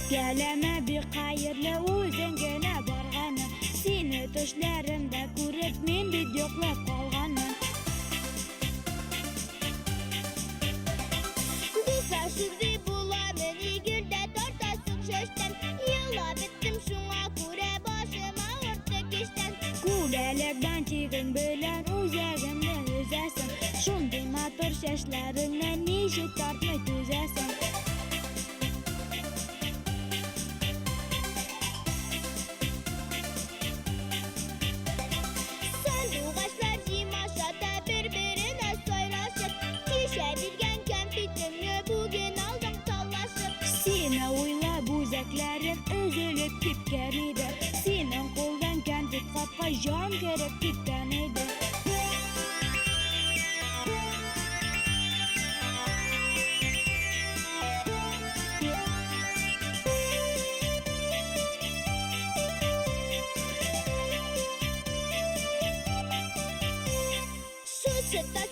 Үпкәләмә, бик хәерле үзең генә барганың. Сине төшләремдә күреп, мин бит йоклап калганмын. Дуслар, шундый буламыни, гөлдә тартасың чәчтән. Елап беттем шуңа күрә, башым авыртты кичтән. Күбәләк бантигың белән үзәгемне өзәсең. Шундый матур чәчләреңне ничек тартмый түзәсең? Сандугачлар җимашата бер-беренә сайрашып. Кичә биргән кәнфитеңне бүген алдың талашып. Сине уйлап үзәкләрем өзелеп киткән иде. Синең кулдан кәнфит капка җан кереп киткән иде. Шушы.